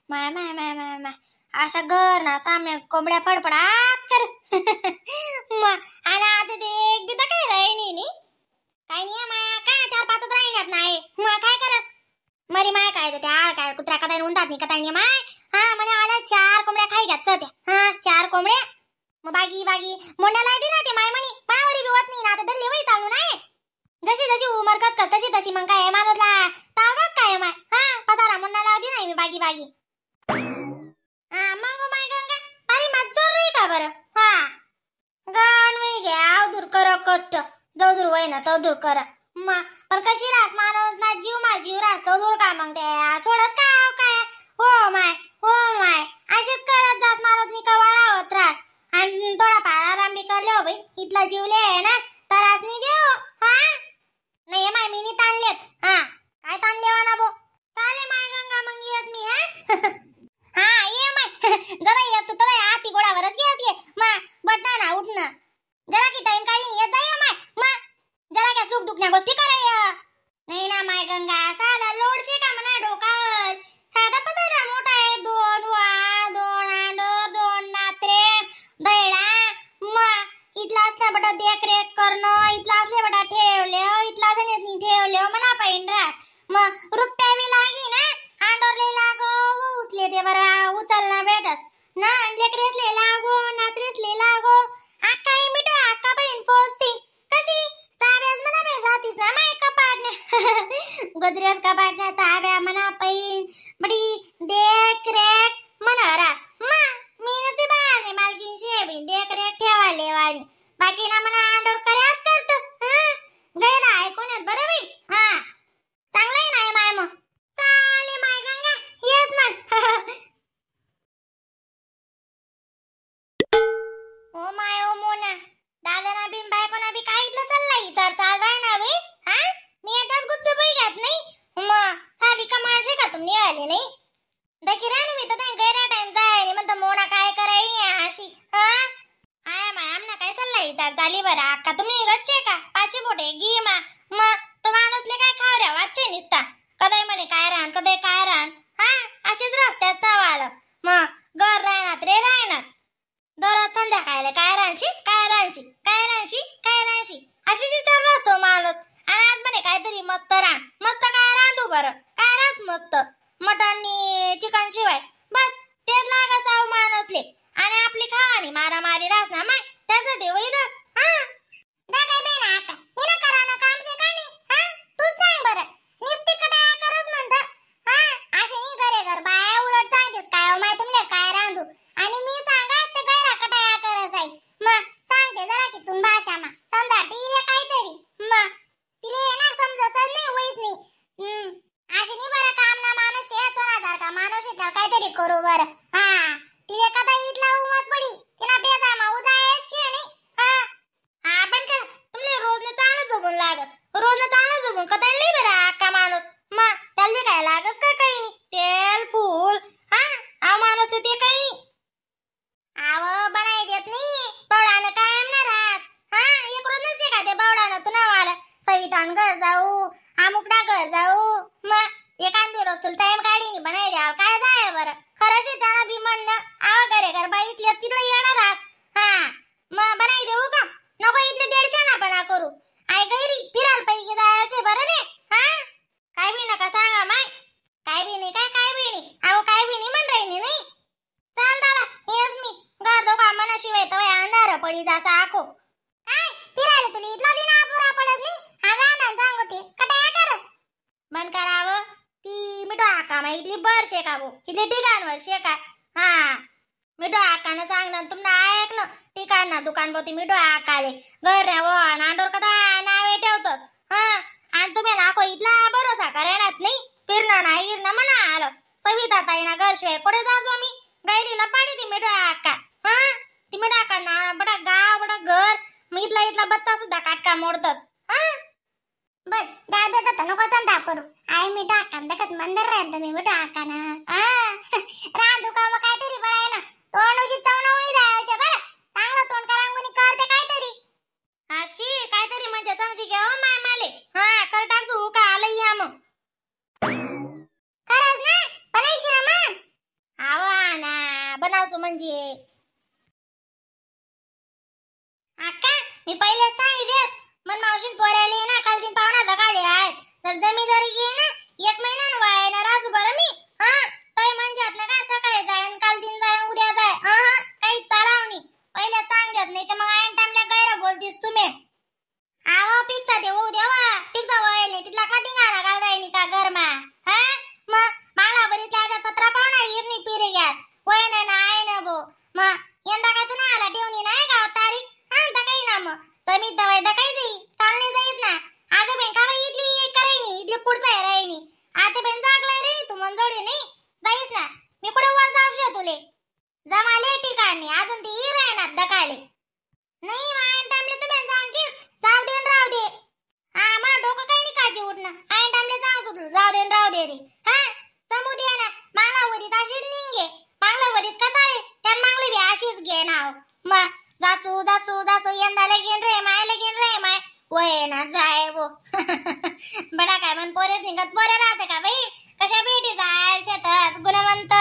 My my my my my अशा घर ना सामने कोंबड्या फडफडात कर. आणि आता ते एक बी तर काय राहिनी नी काय नाही माया काय 4-5 राहिण्यात नाही. मग काय करस मरी माय काय त्या आळ काय कुत्रा कदाय उंदात नाही कदाय नाही माय. हा म्हणे आला 4 कोंबड्या खाई घ्यायचं त्या. हा 4 कोंबड्या मग बागी बागी मोंडाला दे ना ते माय म्हणी मायावरी बी होत नाही ना आता धरली वही चालू नाही. जशी जशी उमर कस कर तशी तशी मग काय माणूसला तावच काय माय. हा पसारा मोंडाला दे नाही मी बागी बागी. हा मग माय गंगा अरे मजूर रे का बरं. हा गण घ्या दूर कर कष्ट जाऊ दूर वय ना तो दूर कर मा पण कशी रास माणूस ना जीव मा जीव रास तो दूर का मग ते सोडत का काय. हो माय हो माय अशीच करत जास माणूस नी कवाळा होत रास आणि थोडा फार आराम बी करले हो बाई इथला जीवले आहे ना त्रास नाही देऊ. हा नाही माय मी ताणलेत. हा काय ताणले ना बो चाले माय गंगा मग येस मी. हा हा ये माय जरा ये तू तर आती गोडावरच येस ये मा बटना ना उठ ना जरा की टाइम काढीन येत जाय माय मा जरा काय सुख दुखण्या गोष्टी कराय नाही ना माय गंगा. साधा लोडशे का म्हणा डोकावर साधा पसारा मोठा आहे 2 वा 2 आंडोर 2 नात्रे दैडा मा इथला असल्या बटा देखरेख करणं इथला असल्या बटा ठेवले इथला जणीच ठेवले म्हणा पाहिन रात मग रुपया बी लागी ना आंडोरले लागो उचले ते बरं उचलना भेटस ना लेकरेसले लागो नात्रेसले लागो आक्का मिठो आक्का बहीण पोचती कशी चाब्यास म्हणा बहीण राहतीस ना माय कपाटण्या गजऱ्यास कपाटण्या चाब्या म्हणा पैन बडी देख रेख म्हणा रास मा मी नसते बाहेर नाही मालकीनशी बहीण देख रेख ठेवायले वाणी बाकी ना म्हणा आंडोर कर्यास करतस. हा गैरा ऐकून येत बरं बाई. हा चांगलंही नाही माय मग चाले माय गंगा येस मग. ओ my ओ मोना दादाना बिन बायकोना बी काय इथलं चालला इचार चाल राय ना बे. हा मी येताच गुच्छ बाई घात नाही मग साधी का माणसे का तुम्ही आले नाही दकी राहू मी तर गैरा टाइम जाय नाही म्हणतो मोना काय कराय अशी. हा I my आमना काय चालला इचार चाली बरं अक्का तुम्ही गच्चे का पाचे बोटे गी मा मग तो माणूसले काय खावऱ्या वाचे निसता कदाय म्हणे काय राहण कदाय काय राहण. हा अशीच रस्त्यात आलं मग घर राहणार रे राहणार दररोज संध्याकाळला काय राहणशी काय राहणशी काय राहणशी काय राहणशी अशीच विचार असतो माणूस. आणि आज म्हणे काहीतरी मस्त रान मस्त काय रांधू बरं काय रास मस्त मटन चिकन शिवाय बस तेच लागा साव माणूसले आणि आपली खावानी मारामारी रास ना माय त्याचं देवही दास. हा दा काय बेना आता हिनं करा ना काम शिकानी. हा तू सांग बरं निस्ती कडाया करस म्हणत. हा अशी नी घरे घर बाया उलट सांगतेस काय माय तुमले काय रांधू आणि मी सांगा ते गैरा कटाया करस आई मग सांगते जरा की तुम भाषा मा समजा तिले काहीतरी मग तिले येणार समजत नाही होईच नाही. अशी नी बरं काम ना माणूस शे सोनासारखा माणूस आहे काहीतरी करू बरं. हा तिले कदा इथला उमाच पडी तिना बेजा मा उजाय शे नाही. हा हा पण कर तुमले रोज ना चांगलं झोपून लागस रोज ना चांगलं झोपून कदा नाही बरं अक्का माणूस मग त्याला बी काय लागस का काही नाही तेल फूल. हा हा माणूस ते काही नाही आव बनाय देत नाही बवडानं कायम ना राहत. हा एक रोज नसे का ते बवडानं तू नावाला सवितान घर जाऊ अमुकडा घर जाऊ मग एखादी रोज तुला टाइम काढी बनाय द्यावं काय जाय बरं खरं त्याला बी म्हणणं आव घरे घर बाई इथल्या तिथलं येणार आज. हा मग बनाय देऊ का नको इथले देडच्या ना पणा करू I गैरी फिराल पैकी जायचे बरं ने. हा काय बी नका सांगा माय काय बी नाही काय काय बी नाही अहो काय बी नाही म्हण राहिनी नाही चाल दादा हेच मी घर दो का मनाशिवाय तर अंधार पडी जासा आखो काय फिरायला तुला इथला दिन अपुरा पडत नाही. हा गाणं सांगते कटाया करस बंद करावं ती मिठो आका मा इथली बर शेका भो इथली ठिकाणवर शेका. हा मिठो आकानं सांगणं तुमना ऐकणं ठिकाण ना दुकान बोती मिठो आकाले घर रे वो नांडोर कदा नावे ठेवतस. हा आणि तुम्ही नाको इथला भरोसा करणार नाही फिरणं नाही गिरणं म्हणा आलं सविता ताई ना घरशिवाय कुठे जासो मी गैरीला पाडी ती मिठो आका. हा ती मिठो आका ना बडा गाव बडा घर मी इथला इथला बच्चा सुद्धा काटका मोडतस. हा बस दादा तर नको संताप करू आई मी टाकान देखत मंदर राहतो मी मिठो आका ना. हा रांधू का मग काहीतरी बळाय ना तोंड उजी चवना होई जायचे बरं चांगलं तोंड करांगुनी करते काहीतरी अशी काहीतरी म्हणजे समजी घ्या हो माय माले. हा कर टाकसू का आलं या मग खरंच ना बनायशी ना मग. जाणार म्हणजे. अक्का मी पहिले सांगितले मन मावशीन पोराले ना काल दिन पाहुणा दगाले आहेत तर जमी जरी घे ना एक महिना न वाया राजू बरं मी. हा तय म्हणजे ना का सकाळी जाय काल दिन जाय उद्या जाय. हा हा काही चालाव नाही पहिले सांगत नाही तर मग आयन टाइमला गैर बोलतीस तुम्ही. आवा पिक्सा देऊ देवा पिक्सा वळले तिथला का धिंगाणा घाल राहिनी का गरमा. हा मग मागला बरीच अशा 17 पाहुणा येत नाही पिरे घ्यात वय ना ना आहे ना भो. मग यंदा काय तुला आला ठेवणी नाही का तारीख. हा काही ना मग तमी दवाई दकाई जाई चालणे जाईत ना. आता बेन का बाई इथली करायनी इथली पुढचा आहे राहिनी आता बेन जागलाय रे तू मंजोडी नाही जाईत ना. मी कुठे वर जाऊ तुले जमाले ठिकाणी अजून ती ई राहणार दकाले नाही आयन टाइमले तुम्ही सांगतीस जाऊ दे राहू दे. हा मला डोकं काही नाही काजी उठणं आयन टाइमले सांगतो तुला जाऊ दे राहू दे रे. हा जमू दे ना मागला वरीत अशीच निघे मागला वरीत का चालेल त्या मागली बी अशीच घे ना. मग जासू जासू जासू यंदा लगीन रे माय लगीन रे माय वय ना जाय वो. बडा काय मन पोरेच निघत पोरे राहते का बाई कशा भेटी जाय शेतच गुणवंत.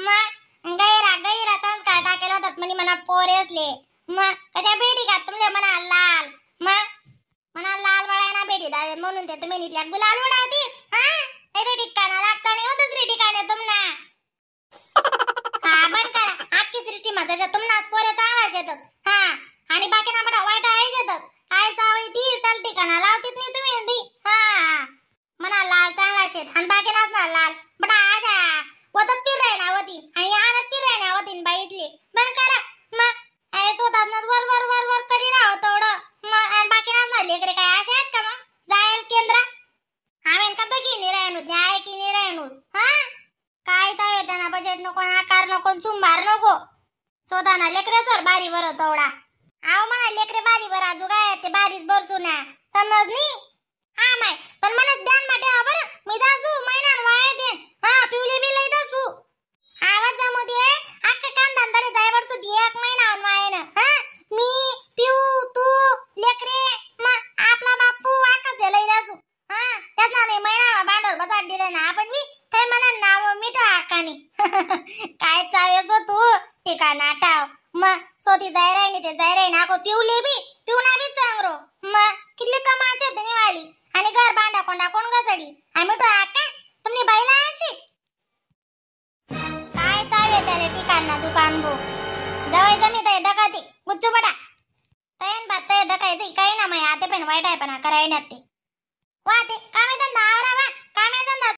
मग गैरा गैरा संस्कार टाकेल होतात म्हणे म्हणा पोरेसले. मग कशा भेटी का तुमले म्हणा लाल. मग म्हणा लाल वळायना भेटी दावे म्हणून ते तुम्ही नितल्या गुलाल उडावती. हा नाही ते ठिकाणा लागता नाही हो दुसरी ठिकाणी तुमना. हा बंद करा अख्खी सृष्टी मा जशा तुमनाच पोरे चांगला शेतच. हा आणि बाकी ना बडा वाईट आहे शेतच काय चावई ती त्याला ठिकाणा लावतीत नाही तुम्ही बी. हा म्हणा लाल चांगला शेत आणि बाकी नाच ना लाल बडा आशा वतत फिराय ना वतीन आणि आणत फिराय ना वतीन बाई इथली बंद करा. मग स्वतःच ना वर वर वर वर करी राव तेवढं. मग आणि बाकी नाच ना लेकरे काय अशा आहेत का मग जायल केंद्र आमेन का बघी निरायणूत न्याय की निरायणूत. हा काय चावे त्यांना बजेट नको आकार नको चुंबार नको स्वतः ना लेकरेच बारी बरं तेवढा. आव म्हणा लेकरे बारी बरं आजू काय ते बारीच बरसू ना समजनी. हा माय पण मला ध्यान मा ठेवा बरं मी जासू महिना वाया then. हा पिवली बी लई जासू आवाज जमू दे अख्खा कांदा तरी जाय बरसू दे एक महिना वाया ना. हा मी पिऊ तू लेकरे मग आपला बापू आकाश लई जासू. हा त्याच नाही महिना भांडवल बसा दिलं ना आपण मी ते म्हणा नाव मिठो आकानी. काय चावेस हो तू ठिकाणा टाव. मग स्वती जाय राहिनी ते जाय राही ना पिवले बी पिवना बी चांगरो. मग कितली कमाचे होते निवाली आणि घर भांडा कोंडा कोण गचडी आम्ही तो आका तुम्ही बाईला अशी काय चावे त्याले ठिकाण ना दुकान भो जवळ जमी तय दकाती गुच्चू बडा तयन बात तय दकायचं काही ना माय आते पण वाईट आहे पण कराय ना ते वा ते कामे धंदा आवरा वा कामे धंदा.